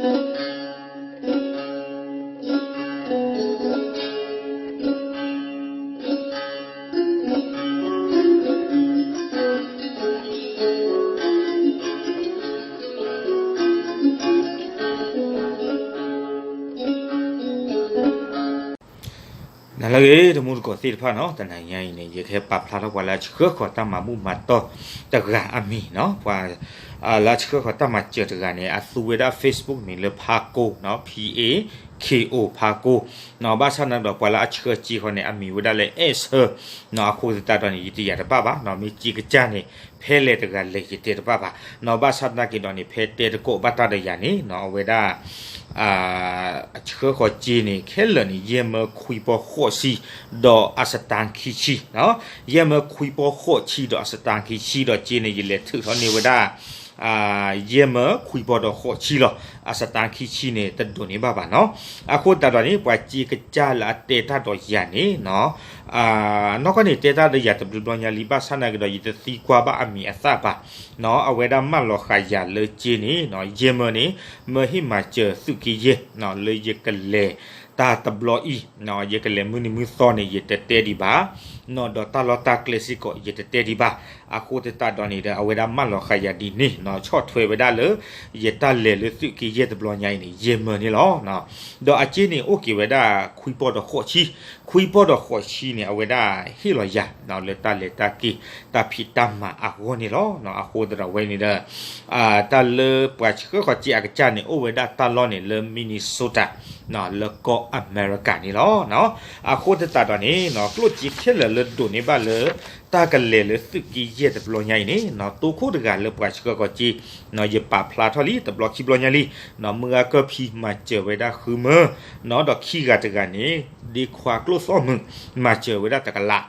နလၢအဂ့ၤ တမူတကိးသ့ၣ်တဖၣ်နီၤ, တနံၤညါအံၤန့ၣ် ယကဟဲပာ်ဖျါထီၣ်ပှၤလၢအဆှၢဃီၤတၢ်မၤဘူၣ်မၤတီၢ်တဂၤအမံၤနီၤ, ပှၤ လၢအဆှၢဃီၤတၢ်မၤစၢၤတဂၤန့ၣ် အသူဝဲဒၣ် Facebook န့ၣ်လၢ ဖါကိနီၤ, P A K O ဖါကိနီၤ, ဘၣ်ဆၣ်န့ၣ်ဒီးပှၤလၢအဆှၢစ့ဃီၤန့ၣ် အမံၤဝဲဒၣ်လၢ အဲၣ်ဆၢနီၤ, အဃိသတးဒီးန့ၣ် ယတယာ်တဘၣ်ဘၣ်နီၤ, မ့ၢ်စ့ကစၢ်န့ၣ် ဖဲလဲၣ်တဂၤလဲၣ်ယတဲတဘၣ်ဘၣ်နီၤ, ဘၣ်ဆၣ်သနာ်က့ဒီးန့ၣ် ဖဲတဲသကိးဘၣ်တၢ်ဒီးယၤန့ၣ်နီၤ, အဝဲဒၣ် အဆှၢဃီၤစ့န့ၣ် ခဲလၢာ်န့ၣ် ယဲၢ်မၢခွံပီၢ်ဃိးဆံ ဒီးအစတါခံဆံနီၤ, ယဲၢ်မၢခွံပီၢ်ဃိးဆံဒီးအစတါခံဆံဒီးစ့န့ၣ် ယလဲၤထုးထီၣ်န့ၢ်ဝဲဒၣ် ယဲၢ်မၢခွံပီၢ်ဒီးဃိးဆံလီၤ, အစတါခံဆံန့ၣ် တဒိးန့ၢ်ဘၣ်ဘၣ်နီၤ, အဃိသတးဒီးန့ၣ် ပှၤစ့ကစၢ်လၢအတဲတၢ်ဒီးယၤန့ၣ်နီၤ နီၢ်ကီၢ်န့ၣ် တဲတၢ်ဒီးယၤတဘျီဘျီညါလံ, ဘၣ်ဆၣ်သနာ်က့ဒီး ယတသံကွၢ်ဘၣ်အမံၤအသၣ်ဘၣ်နီၤ, အဝဲဒၣ်မၢလီၤဃာ်ယၤလၢစ့န့ၣ်နီၤ, ယဲၢ်မၢန့ၣ် မၢဟ့ၣ်မၤစၢၤသုးက့ယဲၢ်နီၤ, လၢယကလဲၤတၢ်တဘျီအံၤနီၤ, ယကလဲၤမုၢ်နံၤမုၢ်သီန့ၣ် ယတတဲဒံးဘၣ်နီၤ, ဒီးတၢ်လီၢ်တၢ်ကျဲစ့ၢ်ကီး ယတတဲဒံးဘၣ်, အဃိသတးဒီးန့ၣ်ဒီး အဝဲဒၣ်မၢလီၤဃာ်ယၤဒ်န့ၣ်နီၤ, ဆီၣ်ထွဲဝဲဒၣ်လၢ ယတၢ်လဲၤလၢသုးက့ယဲၢ်တဘျီညါအံၤန့ၣ် ယဲၢ်မၢန့ၣ်လီၤ. ဒီးအစ့န့ၣ် အိၣ်က့ၤဝဲဒၣ် ခွံပီၢ်ဒီးဃိးဆံ, ခွံပီၢ်ဒီးဃိးဆံန့ၣ် အဝဲဒၣ်ဟ့ၣ်လီၤယၤ လၢတၢ်လဲၤတၢ်က့ၤ တၢ်ဖံးတၢ်မၤအဂီၢ်န့ၣ်လီၤ. အဃိသတးဒီးဝဲန့ၣ်ဒီး တၢ်လၢပှၤဆှၢဃီၤစ့အကစၢ်န့ၣ် အိၣ်ဝဲဒၣ်တၢ်လီၢ်န့ၣ်လၢ Minnesota လၢကီၢ်အမဲရကၤန့ၣ်လီၤ. အဃိသတးဒီးန့ၣ် ကျိၣ်စ့ခဲလၢာ်လၢဒိးန့ၢ်ဘၣ်လၢ တၢ်ကလဲၤလၢသုးက့ယဲၢ်တဘျီညါအံၤန့ၣ် တိခိၣ်တဂၤလၢပှၤဆှၢဃီၤစ့ ယပာ်ဖျါထီၣ်လံ တဘျီခံဘျီညါလံ, မုၢ်ဂၤကၢၢ်ဖံမၤစၢၤဝဲဒၣ်ဃုမၢ, ဒီးခံဂၤတဂၤန့ၣ် ဒ့ခွါကျိၣ်သီၣ်မုာ် မၤစၢၤဝဲဒၣ်တကလး,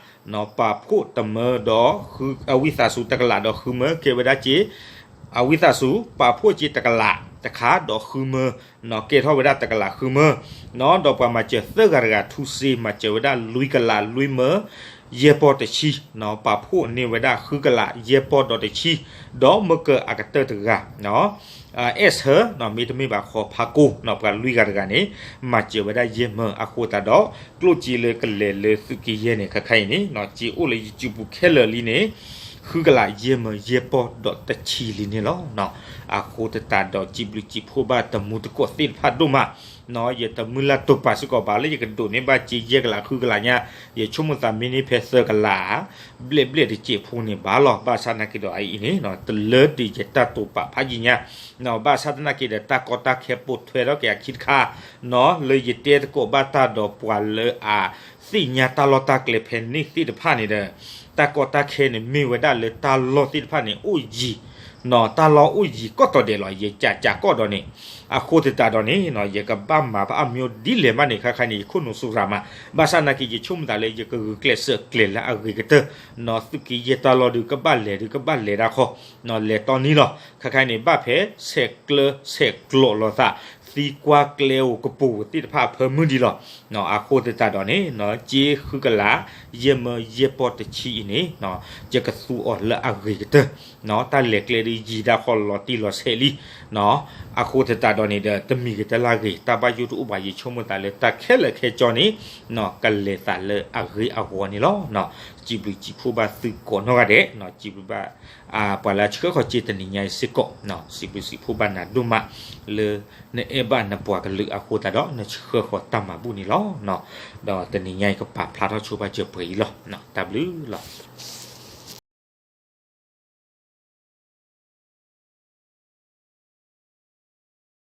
ပာ်ဖှိၣ်တမၢဒီး အဝံသးစူၤတကလးဒီးဃုမၢ ကဲဝဲဒၣ်စ့ အဝံသးစူၤ ပာ်ဖှိၣ်စ့တကလးတခါဒီးဃုမၢ, ကဲထီၣ်ဝဲဒၣ်တကလးဃုမၢ, ဒီးပှၤမၤစၢၤသၢဂၤတဂၤ ထူစ့ မၤစၢၤဝဲဒၣ်လွံၢ်ကလးလွံၢ်မၢ ယဲၢ်ပီၢ်တဆံ, ပာ်ဖှိၣ်န့ၢ်ဝဲဒၣ်ဃုကလးယဲၢ်ပီၢ်ဒီးတဆံ, ဒီးမၢကၢၤအကတၢၢ်တဂၤ အဲၣ်ဆၢ မ့တမ့ၢ်ဘၣ်ဃီဖါကိ ပှၤလွံၢ်ဂၤတဂၤန့ၣ် မၤစၢၤဝဲဒၣ်ယဲၢ်မၢ အဃိသတးဒီး ကျိၣ်စ့လၢကလဲၤလၢသုးက့ယဲၢ်န့ၣ် ခဲခါအံၤန့ၣ် စ့အိၣ်လၢယစုပူၤခဲလၢာ်လံန့ၣ် ဃုကလးယဲၢ်မၢယဲၢ်ပီၢ်ဒီးတဆံလံန့ၣ်လီၤ. အဃိသတးဒီးစံးဘျုးစံးဖှိၣ်ဘၣ်တမူတကိးသ့ၣ်တဖၣ်ဒိၣ်မး, ယတမုၢ်လၢ်တိာ်ပာ်စ့ၢ်ကီးဘၣ်လၢ ယကဒိးန့ၢ်ဘၣ်စ့ယဲၢ်ကလးဃုကလးညါ, ယဆိကမိၣ်သးမ့ၢ်န့ၢ်ဖဲသၢကလး ဘျဲၣ်ဘျဲၣ်တစဲးဖိန့ၣ်ဘၣ်လီၤ. ဘၣ်ဆၣ်သနာ်က့ဒီးအအံၤန့ၣ် တလၢတ့ၢ်ယတၢ်တိာ်ပာ်ဖးယံာ်ညါ, ဘၣ်ဆၣ်သနာ်က့ဒီး တၢ်ကီတၢ်ခဲပိာ်ထွဲထီၣ်က့ၤအခံတခါ လၢယတဲသကိးဘၣ်တၢ်ဒီးပှၤလၢအသ့ၣ်ညါတၢ်လီၢ်တၢ်ကျဲဖဲန့ၣ်သ့ၣ်တဖၣ်န့ၣ်ဒီး တၢ်ကီတၢ်ခဲန့ၣ်မ့ၢ်ဝဲဒၣ်လၢတၢ်လီၢ်သ့ၣ်တဖၣ်န့ၣ် အိၣ်ယံၤ, တၢ်လီၢ်အိၣ်ယံၤကီၢ်တီဒဲးလီၤ. ယကးကးကီၢ်ဒီးန့ၣ် အဃိသတးဒီးန့ၣ် ယကဘၣ်မၤဘၣ်အမံၤဒ်လဲၣ်မးန့ၣ် ခဲခါအံၤန့ၣ် ယခိၣ်နူာ်စူၤရၤမး, ဘၣ်ဆၣ်သနာ်က့ ယဆိကမိၣ်သးလၢယကဂုာ်ကျဲးစၢးကျဲၤလၢအဂ့ၤကတၢၢ်, သုးက့ယဲၢ်တၢ်လီၢ်ဒုးကဘၣ်လဲၤဒုးကဘၣ်လဲၤဒၣ်ခီ, လဲၤတီနံၤလီၤ. ခဲခါအံၤန့ၣ် ဘၣ်ဖဲဆဲးကျၢဆဲးကျိးလိာ်သး သံကွၢ်ကျဲဧိၤကပိာ်ဧိၤသ့ၣ်တဖၣ်အဖၢမုၢ်ဒံးလီၤ. အဃိသတးဒီးန့ၣ် စ့ဃုကလး ယဲၢ်မၢယဲၢ်ပီၢ်တဆံအံၤန့ၣ် ယကသူအီၤလၢအဂ့ၤကတၢၢ်, တၢ်လဲၤကျဲဒုးယံၤဒၣ်ဃီလီၤတံၢ်လီၤဆဲးလံ. အဃိသတးဒီးန့ၣ်ဒီး တမံၤကတၢၢ်လၢအဂ့ၤ တၢ်ဘၣ်ယိၣ်တအိၣ်ဘၣ် ယဆိကမိၣ်သးလၢတၢ်ခဲလၢာ်ခဲဆ့န့ၣ် ကလဲၤသးလၢအဂ့ၤအဝါန့ၣ်လီၤ. စံးဘျုးစံးဖှိၣ်ဘၣ်သုကိးနီၢ်ဂၤဒဲး, စံးဘျုးဘၣ် ပှၤလၢအဆှၢဃီၤစ့တနံၤညါအံၤစ့ၢ်ကီး, စံးဘျုးစံးဖှိၣ်ဘၣ်နၤဒိၣ်မး လၢနအဲၣ်ဘၣ်နပှၤကလုာ်အဃိသတးဒီး နဆှၢဃီၤတၢ်မၤဘူၣ်န့ၣ်လီၤ. ဒီးတနံၤညါအံၤကပာ်ဖျါထီၣ်ဆိဘၣ်စၢၤပှဲၤအံၤလီၤ. တၢ်ဘျုးလီၤ.